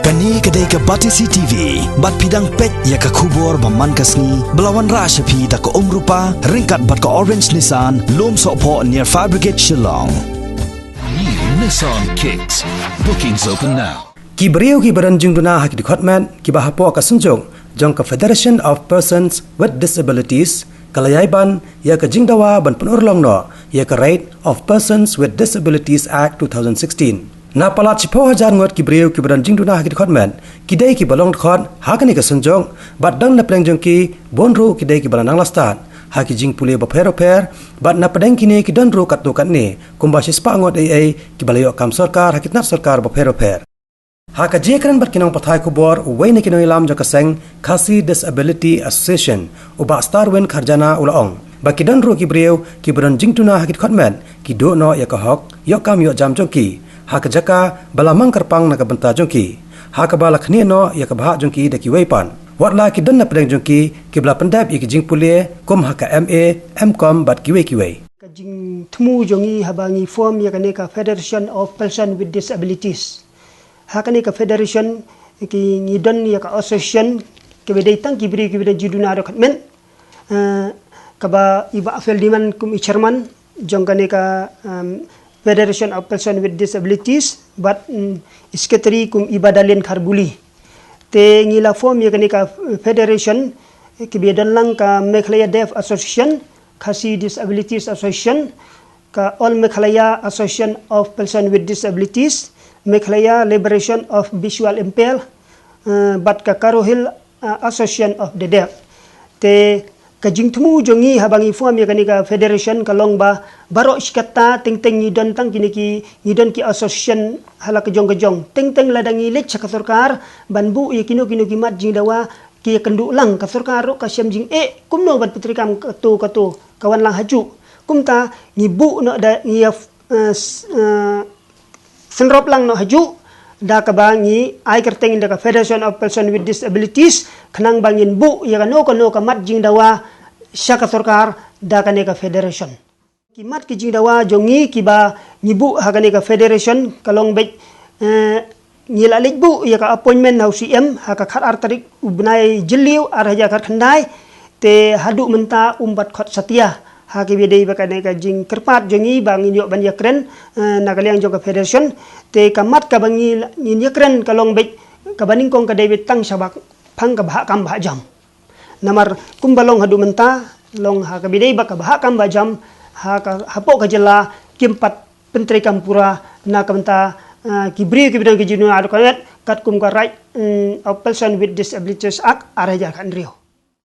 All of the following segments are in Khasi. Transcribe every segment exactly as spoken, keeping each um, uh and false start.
Kane ka dei ka Batesi T V, bad phi dang peit ïa ka khubor ba man ka sngi, ba la wanrah sha phi da ka Umrupa, ryngkat bad ka Orange Nissan, Lumsohphoh near Fire Brigade Shillong. New Nissan Kicks. Bookings open now. Ki briew kiba don jingduna ha ki dkhot met, kiba hapoh ka synjuk jong ka Federation of Persons with Disabilities, ka la ïai ban ïa ka jingdawa ban pynurlong noh ïa ka Right of Persons with Disabilities Act two thousand sixteen. Na palat shiphew hajar ngut ki briew kiba don jingduna ha ki dkhot met, ki dei kiba long dkhot ha kane ka synjuk, bad don na pdeng jong ki bun ruh ki dei kiba la nang la stad ha ki jingpule bapher bapher, bad na pdeng kine ki don ruh katto katne kumba shispah ngut ei ei kiba la ïoh kam sorkar ha ki tnat sorkar bapher bapher. Ha ka jingkren bad ki nongpathai khubor, uwei na ki nongïalam jong ka seng Khasi Disability Association, u Bah Starwin Kharjana, u la ong ba ki don ruh ki briew kiba don jingduna ha ki dkhot met, ki duh noh ïa ka hok ïoh kam ïoh jam jong ki ha ka jaka ba la mang kyrpang na ka bynta jong ki, ha kaba la khnieh noh ïa ka bhah jong ki da kiwei pat. Wat la ki don na pdeng jong ki kiba la pyndep ïa ki jingpule kum ha ka M A, M Com bad kiwei kiwei. Ka jingthmu jong ngi haba ngi form ïa kane ka Federation of Person with Disabilities. Ha kane ka federation, ki ngi don ïa ka association kiba dei tang ki briew kiba don jingduna ha dkhot met. Eh, kaba i Bah Feldiman kum i chairman jong kane ka, em, Federation of Person with Disabilities, bad, mm, i secretary kum i Bah Dalin Kharbuli. Te ngi la form ïa kane ka federation, eh, kiba don lang ka Meghalaya Deaf Association, Khasi Disabilities Association, ka All Meghalaya Association of Persons with Disabilities, Meghalaya Liberation of Visual Impaired, eh, bad ka Garo Hills, eh, Association of the Deaf. Te ka jingthmu jong ngi haba ngi form ïa kane ka federation ka long ba baroh shi katta teng teng ngi don tang kine ki, ngi don ki association ha la ka jong ka jong. Teng teng lada ngi leit sha ka sorkar ban buh ïa kino kino ki mat jingdawa, ki ïakynduh lang, ka sorkar ruh ka shem jingeh kumno ban pyntreikam kato kato, ka wan lang hajuh. Kumta ngi buh noh da ngi ïa, eh, s-, eh, synrop lang noh hajuh da kaba ngi ai kyrteng da ka Federation of Persons with Disabilities, khnang ba ngin buh ïa kano kano ka mat jingdawa sha ka sorkar da kane ka federation. Ki mat ki jingdawa jong ngi kiba ngi buh ha kane ka federation ka long beit, eh, ngi la leit buh ïa ka appointment ha u C M ha ka khatar tarik u bnai Jylliew ar hajar khatkhyndai, te haduh mynta um pat khot satia. Ha kaba dei ba kane ka jingkyrpad jong ngi ba ngin ïoh ban ïakren, eh, na ka liang jong ka federation, te ka mat kaba ngi la, ngin ïakren ka long beit kaba nyngkong ka dei beit tang shaphang ka bhah kam bhah jam. Namar kumba long haduh mynta, long ha kaba dei ba ka bhah kam bhah jam ha ka, hapoh ka jylla kim pat pyntreikam pura na ka bynta, eh, ki briew kiba don ki jingduna ha dkhot met, katkum ka Right, mm, of Persons with Disabilities Act ar hajar khathynriew.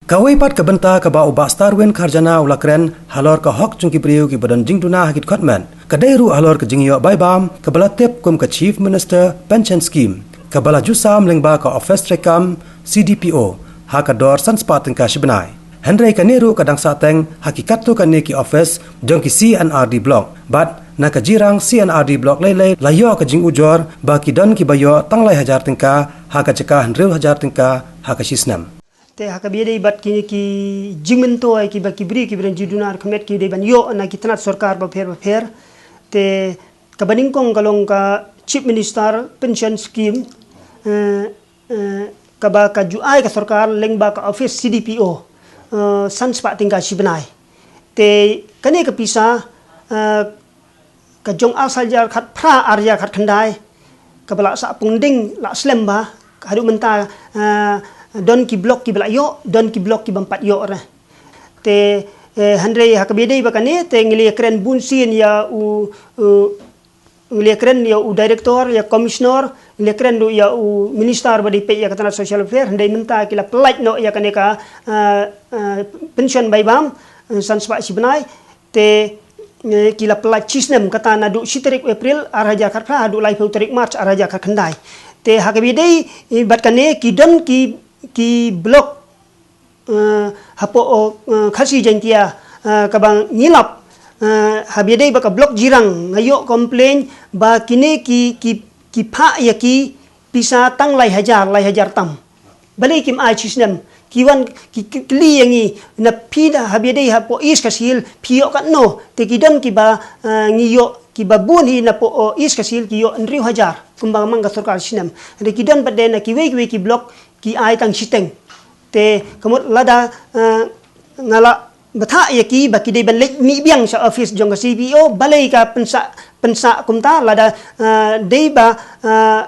Kawei pat ka bynta kaba u Bah Starwin Kharjana u la kren halor ka hok jong ki briew kiba don jingduna ha ki dkhot met, ka dei ruh halor ka jingïoh bai bam kaba la tip kum ka Chief Minister Pension Scheme, kaba la ju sam lyngba ka office treikam C D P O ha ka dor san spah tyngka shi bnai. Hynrei kane ruh ka dang sahteng ha ki katto katne ki office jong ki C and R D block, bad na ka Jirang C and R D block lei lei la ïoh ka jingujor ba ki don kiba ïoh tang lai hajar tyngka ha ka jaka hynriew hajar tyngka ha ka shi snem. Te ha kaba dei bad kine ki jingmyntoi kiba ki briew kiba don jingduna ha dkhot met ki dei ban ïoh na ki tnat sorkar bapher bapher. Te kaba nyngkong ka long ka Chief Minister Pension Scheme, eh, eh, kaba ka ju ai ka sorkar lyngba ka office C D P O, eh, san spah tyngka shi bnai. Te kane ka pisa, eh, ka jong ar hajar khatphra ar hajar khatkhyndai, kaba la sah pung ding la slem bha, haduh mynta, eh, don ki block kiba la ïoh, don ki block ki bym pat ïoh re. Te, eh, hynrei ha kaba dei ba kane, te ngi la ïakren bun sien ïa u, u, ngi la ïakren ïa u director, ïa commissioner, ngi la ïakren ruh ïa u minister ba dei peit ïa ka tnat social welfare, hynrei mynta ki la pyllait noh ïa kane ka, eh, eh, pension bai bam, eh, san spah shi bnai, te, eh, ki la pyllait shi snem, kata naduh shi tarik April ar hajar khatphra haduh laiphew tarik March ar hajar khatkhyndai. Te ha kaba dei, eh, bad kane ki don ki, ki block, eh, hapoh, eh, Khasi Jaintia, eh, kaba ngi lap, eh, ha kaba dei ba ka block Jirang nga ïoh complain ba kine ki, ki, ki phah ïa ki pisa tang lai hajar, lai hajar tam. Balei kim ai shi snem? Ki wan ki, ki, kylli ïa ngi, na phi da ha kaba dei hapoh East Khasi Hills phi ïoh katno? Te ki don kiba, eh, ngi ïoh Kiba bun hi napoh, uh, East Khasi Hills ki ïoh hynriew hajar kumba ka mang ka sorkar shi snem. Hynrei ki don pat de na kiwei kiwei ki block ki ai tang shiteng. Te ka mut lada, uh, nga la bthah ïa ki ba ki dei ban leit mih biang sha office jong ka C P O, balei ka pynsah, pynsah kumta, lada, uh, dei ba, uh,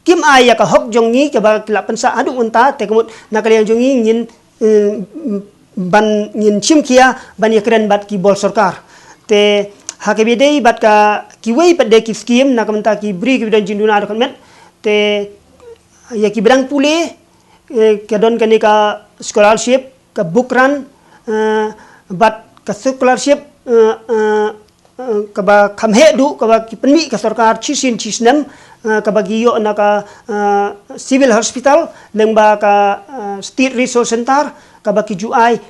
kim ai ïa ka hok jong ngi kaba ki la pynsah haduh mynta, te ka mut na ka liang jong ngi ngin, eh, ban ngin shim khia ban ïakren bad ki bor sorkar. Te ha kaba ïadei bad ka kiwei pat de ki skim na ka bynta ki briew kiba don jingduna dkhot met, te ïa kiba dang pule, eh, ka don kane ka scholarship, ka book grant, eh, bad ka scholarship, eh, eh, eh, kaba kham heh duh, kaba ki pynmih ka sorkar shi sien shi snem, eh, kaba ki ïoh na ka, eh, Civil Hospital lyngba ka, eh, State Resource Centre, kaba ki ju ai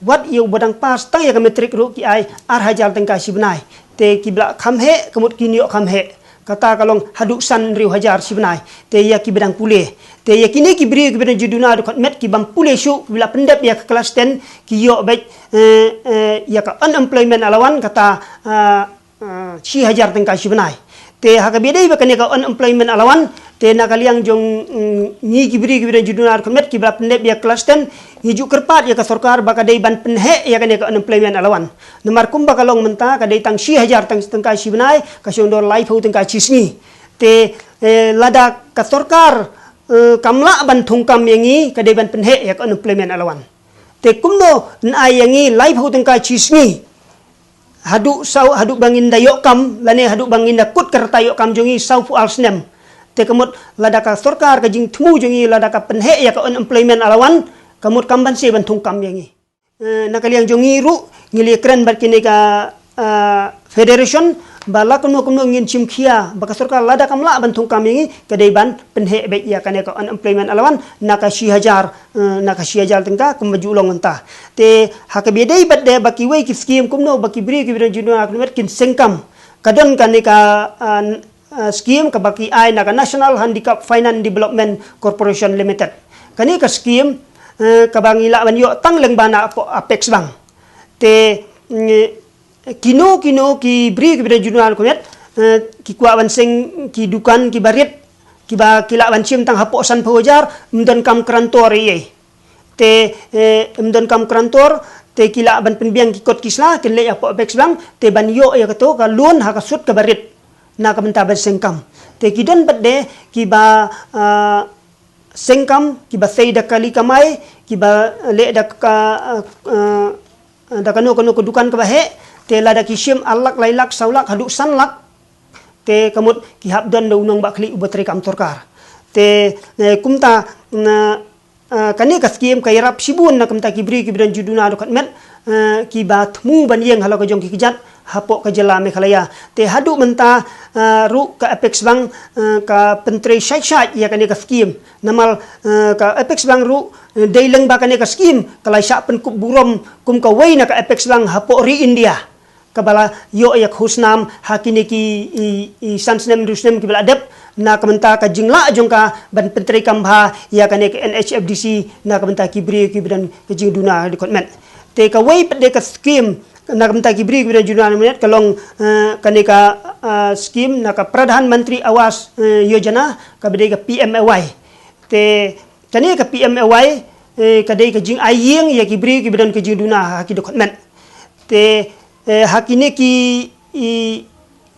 wat ïa uba dang pass tang ïa ka matric ruh ki ai ar hajar tyngka shi bnai. Te kiba la kham heh, ka mut kin ïoh kham heh. Kata ka long haduh san hynriew hajar shi bnai. Te ïa kiba dang pule. Te ïa kine ki briew kiba don jingduna dkhot met, ki bym pule shuh, kiba la pyndep ïa ka klas ten, ki ïoh beit, eh, eh, ïa ka unemployment allowance kata, eh, eh, shi hajar tyngka shi bnai. Te ha kaba ïadei bad kane ka unemployment allowance, te na ka liang jong, mm, ngi ki briew kiba don jingduna dkhot met, kiba la pyndep ïa ka klas ten, ngi ju kyrpad ïa ka sorkar ba ka dei ban pynheh ïa kane ka unemployment allowance. Namar kumba ka long mynta ka dei tang shi hajar tyng-, tyngka shi bnai, ka shong dor laiphew tyngka shi sngi. Te, eh, lada ka sorkar, eh, kam lah ban thungkam ïa ngi, ka dei ban pynheh ïa ka unemployment allowance. Te kumno yn ai ïa ngi laiphew tyngka shi sngi, haduh saw, haduh ba ngin da ïoh kam, lane haduh ba ngin da kut ka rta ïoh kam jong ngi sawphew ar snem. Te ka mut lada ka sorkar ka jingthmu jong ngi lada ka pynheh ïa ka unemployment allowance, ka mut kam banse ban thungkam ïa ngi. Eh, na ka liang jong ngi ruh, ngi la ïakren bad kine ka, ah, federation, ba la kumno kumno ngin shim khia, ba ka sorkar lada kam lah ban thungkam ïa ngi, ka dei ban pynheh beit ïa kane ka unemployment allowance, na ka shi hajar, eh, na ka shi hajar tyngka, kumba ju long mynta. Te ha kaba ïadei bad de ba kiwei ki skim kumno, ba ki briew kiba don jingduna dkhot met kin seng kam. Ka don kane ka, ah, ah, skim kaba ki ai na ka National Handicap Finance Development Corporation Limited. Kane ka skim, eh, kaba ngi lah ban ïoh tang lyngba na apo-, Apex Bank. Te, mm, kino kino ki briew kiba don jingduna dkhot met, eh, ki kwah ban seng ki dukan kiba rit, kiba ki lah ban shim tang hapoh sanphew hajar, ym don kam grantor ei ei. Te, eh, ym don kam grantor, te ki lah ban pynbiang ki kot ki sla, kin leit hapoh Apex Bank, te ban ïoh ïa kato ka loan ha ka sut kaba rit. Na ka bynta ban seng kam. Te ki don pat de kiba, ah, seng kam, kiba sei da ka kali kamai, kiba leh da ka, ah, ah, da kano kano ka dukan kaba heh, te lada ki shim ar lak, lai lak, saw lak, haduh san lak, te ka mut ki hap don da u nongbah khlieh uba trei kam sorkar. Te, eh, kumta, na, ah, kane ka skim ka ïarap shibun na ka bynta ki briew kiba don jingduna dkhot met, ah, kiba thmu ban ïeng halor ka jong ki kjat hapoh ka jylla Meghalaya. Te haduh mynta, ah, ruh ka Apex Bank, ah, ka pyntrei shait shait ïa kane ka skim. Namar, ah, ka Apex Bank ruh, eh, dei lyngba kane ka skim, ka la shah pynkup burom kum kawei na ka Apex Bank hapoh ri India. Kaba la ïoh ïa ka khusnam ha kine ki, i, i san snem, hynriew snem kiba la dep, na ka bynta ka jinglah jong ka ban pyntrei kam bha ïa kane ka N H F D C, na ka bynta ki briew kiba don ka jingduna dkhot met. Te kawei pat de ka skim, na ka bynta ki briew kiba don jingduna dkhot met, ka long, eh, kane ka, eh, skim, na ka Pradhan Mantri Awas, eh, Yojana, kaba dei ka P M A Y. Te kane ka P M A Y, eh, ka dei ka jingai ïing ïa ki briew kiba don ka jingduna ha ki dkhot met. Te, eh, ha kine ki, i,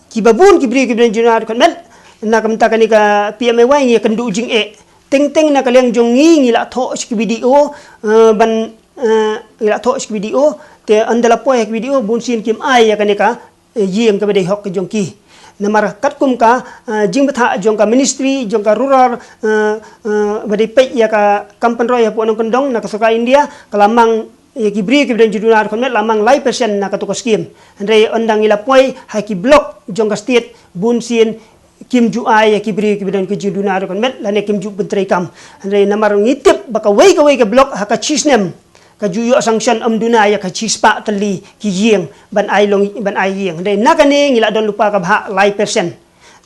kiba bun ki briew kiba don jingduna dkhot met, na ka bynta kane ka P M A Y ngi ïakynduh jingeh. Teng teng na ka liang jong ngi ngi la thoh sha ki B D O, eh, ban, eh, ngi la thoh sha ki B D O, te ynda la poi ha ki B D O, bun sien kim ai ïa kane ka, eh, ïing kaba dei hok ka jong ki. Namar katkum ka, eh, jingbthah jong ka ministry, jong ka rural, eh, eh, ba dei peit ïa ka kam pynroi hapoh nongkyndong na ka sorkar India, ka la mang ïa ki briew kiba don jingduna dkhot met la mang lai percent na kato ka skim. Hynrei ynda ngi la poi ha ki block jong ka state, bun sien kim ju ai ïa ki briew kiba don ka jingduna dkhot met, lane kim ju pyntrei kam. Hynrei namar ngi tip ba kawei kawei ka block ha ka shi snem ka ju ïoh sanction ym duna ïa ka shispah tylli ki ïing ban ai long, ban ai ïing. Hynrei na kane ngi la don lypa ka bhah lai percent.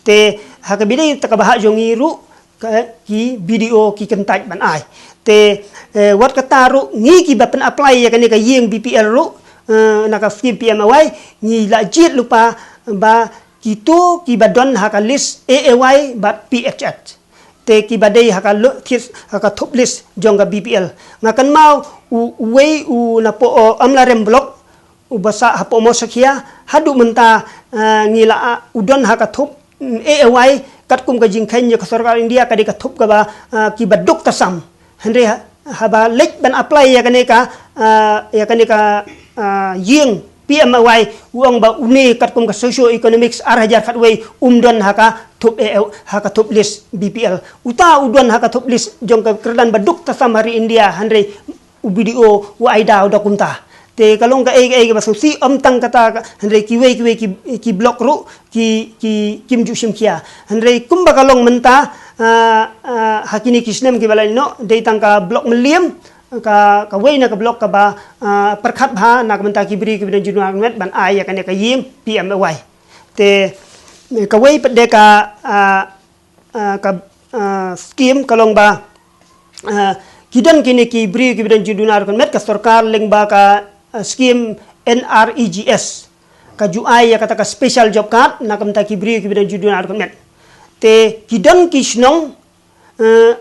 Te ha kaba dei ta ka bhah jong ngi ruh ka ki B D O ki kyntait ban ai. Te, eh, wat kata ruh ngi kiba pyn-apply ïa kane ka ïing B P L ruh, eh, na ka skim P M A Y ngi la jied lypa ba Kito kiba don ha ka list A A Y bad P H H. Te kiba dei ha ka lo-, thied ha ka thup list jong ka B P L. Nga kynmaw u, uwei u napoh, uh, Amlarem Block, uba sah hapoh Mawshakhiah, haduh mynta, uh, ngi la, uh, u don ha ka thup, mm, A A Y, katkum ka jingkheiñ jong ka sorkar India, ka dei ka thup kaba, uh, kiba duk tasam. Hynrei ha-, haba leit ban apply ïa kane ka, ah, ïa kane ka, ah, ïing P M A Y, u ong ba une katkum ka socio economics ar hajar khatwei um don ha ka thup A A, ha ka thup list B P L. Uta u don ha ka thup list jong ka kyrdan ba duk tasam ha ri India, hynrei u B D O u ai da u da kumta. Te ka long kaei kaei kaba sngewsih, ym tang kata ka, hynrei kiwei kiwei ki, ki block ruh ki, ki, kim ju shim khia. Hynrei kumba ka long mynta, ah, ah, ha kine ki snem kiba la ïeh noh, dei tang ka block Mylliem, ka, kawei na ka block kaba, ah, pyrkhat bha na ka bynta ki briew kiba don jingduna khyndiat ban ai ïa kane ka ïing P M A Y. Te, eh, kawei pat de ka, ah, ah, ka, ah, scheme ka long ba, ah, ki don kine ki briew kiba don jingduna khyndiat, ka sorkar lyngba ka, ah, scheme N R E G S ka ju ai ïa kata ka special job card na ka bynta ki briew kiba don jingduna khyndiat. Te ki don ki shnong, eh,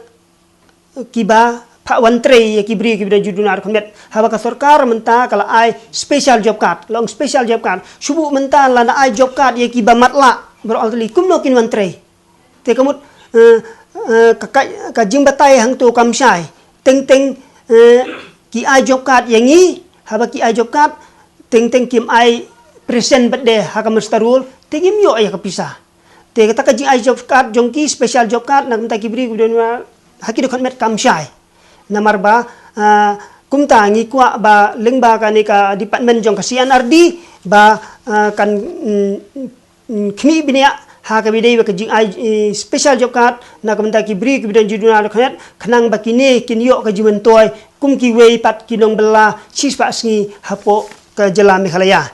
kiba phah wan trei ïa ki briew kiba don jingduna khyndiat. Haba ka sorkar mynta ka la ai special job card, long special job card. Shu buh mynta lada ai job card ïa kiba matlah, baroh artylli kumno kin wan trei. Te ka mut, eh, eh, ka, ka, ka jingbatai hangto kam shai. Teng teng, eh, ki ai job card ïa ngi, haba ki ai job card, teng teng kim ai present pat de ha ka muster roll, te kim ïoh ïa ka pisa. Te kata ka jingai job card jong ki, special job card na ka bynta ki briew kiba don ha ki dkhot met kam shai. Namar ba, ah, kumta ngi kwah ba lyngba kane ka department jong ka C and R D ba, ah, kan, mm, mm, khmih bniah ha kaba ïadei bad ka jingai, eh, special job card na ka bynta ki briew kiba don jingduna khyndiat, khnang ba kine kin ïoh ka jingmyntoi kum kiwei pat ki nongbylla shispah sngi hapoh ka jylla Meghalaya.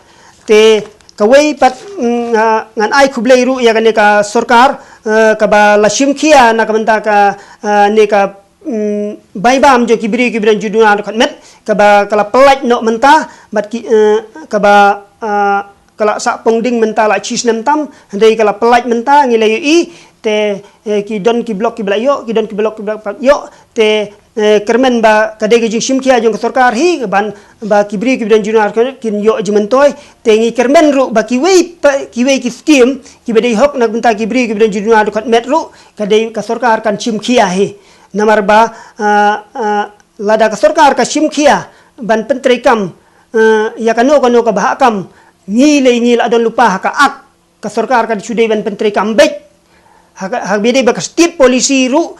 Te kawei pat, mm, nga, ngan ai khublei ruh ïa kane ka sorkar, eh, kaba la shim khia na ka bynta ka, eh, ne ka, mm, bai bam jong ki briew kiba don jingduna khyndiat, kaba ka la pyllait noh mynta, bad ki, eh, kaba, eh, ka la sah pongding mynta la shi snem tam, hynrei ka la pyllait mynta ngi la ïohi, te, eh, ki don ki block kiba la ïoh, ki don ki block kiba la ïoh, te, eh, kyrmen ba ka dei ka jingshim khia jong ka sorkar hi, ban ba ki briew kiba don jingduna khyndiat kin ïoh jingmyntoi, te ngi kyrmen ruh ba kiwei pa, kiwei ki scheme, kiba dei hok na ka bynta ki briew kiba don jingduna khyndiat ruh, ka dei ka sorkar kan shim khia hi. Namar ba, ah, ah, lada ka sorkar ka shim khia ban pyntreikam, eh, ïa kano kano ka bhah kam, ngi lei ngi la don lypa ha ka Act, ka sorkar ka shu dei ban pyntreikam beit. Ha ka, ha kaba ïadei bad ka state policy ruh,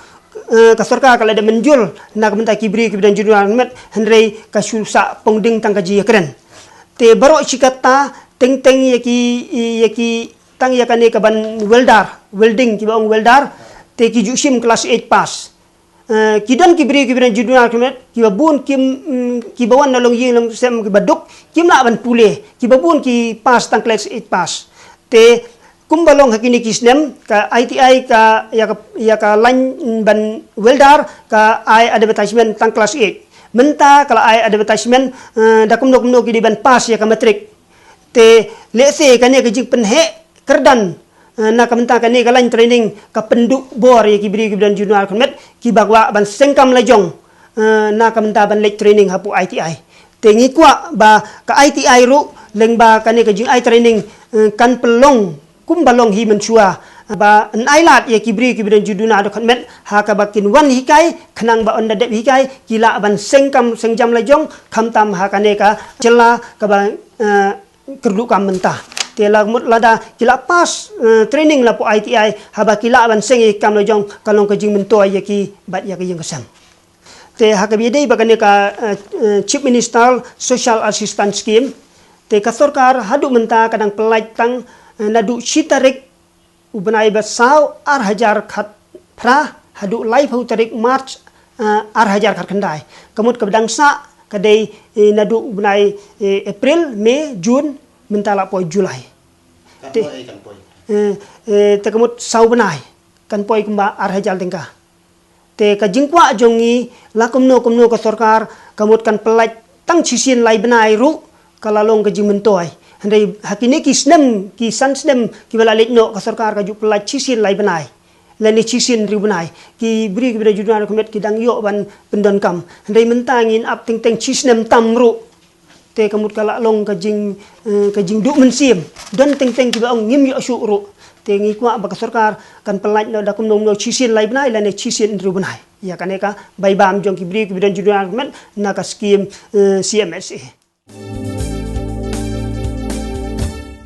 eh, ka sorkar ka la dep mynjur na ka bynta ki briew kiba don jingduna khyndiat, hynrei ka shu sah pongding tang ka jingïakren. Te baroh shi katta teng teng ïa ki, ïa ki tang ïa kane ka ban welder, welding kiba ong welder, te ki ju shim class eight pass. Eh, ki don ki briew kiba don jingduna khyndiat, kiba bun kim, mm, kiba wan na longïing longsem kiba duk, kim lah ban pule, kiba bun ki pass tang class eight pass. Te kumba long ha kine ki snem, ka I T I ka, ïa ka, ïa ka line, mm, ban welder, ka ai advertisement tang class eight. Mynta ka la ai advertisement, eh, da kumno kumno ki dei ban pass ïa ka matric. Te lehse kane ka jingpynheh kyrdan, eh, na ka bynta kane ka line training ka pynduh bor ïa ki briew kiba don jingduna khyndiat, kiba kwah ban seng kam lajong, eh, na ka bynta ban leit training hapoh I T I. Te ngi kwah ba ka I T I ruh lyngba kane ka jingai training, eh, kan pynlong kumba long hi mynshuwa, ba yn ailad ïa ki briew kiba don jingduna khyndiat ha kaba kin wan hikai, khnang ba ynda dep hikai ki lah ban seng kam seng jam lajong, khamtam ha kane ka jylla kaba, eh, kyrduh kam mynta. Te la mut lada ki la pass, eh, training la hapoh I T I, haba ki lah ban seng ïa ki kam lajong, ka long ka jingmyntoi ïa ki bad ïa ka ïing ka sem. Te ha kaba ïadei bad kane ka, eh, eh, Chief Minister Social Assistance Scheme, te ka sorkar haduh mynta ka dang pyllait tang, eh, naduh shi tarik u bnai ba saw ar hajar khatphra haduh laiphew tarik March, eh, ar hajar khatkhyndai. Ka mut kaba dang sah ka dei, eh, naduh u bnai, eh, April, May, June, mynta la poi July. Kan poi, kan poi. Eh, eh, te ka mut saw bnai kan poi kumba ar hajar tyngka. Te ka jingkwah jong ngi la kumno kumno ka sorkar ka mut kan pyllait tang shisien lai bnai ruh ka la long ka jingmyntoi. Hynrei ha kine ki snem, ki san snem kiba la leit noh, ka sorkar ka ju pyllait shisien lai bnai lane shisien hynriew bnai. Ki briew kiba don jingduwai jingkyrmen ki dang ïoh ban pyndonkam. Hynrei mynta ngin ap teng teng shi snem tam ruh. Te ka mut ka la long ka jing, eh, ka jingduh mynsiem. Don teng teng kiba ong ngim ïoh shuh ruh. Te ngi kwah ba ka sorkar kan pyllait noh da kumno kumno, shisien lai bnai lane shisien hynriew bnai ïa kane ka bai bam jong ki briew kiba don jingduwai jingkyrmen na ka skim, eh, C M S A.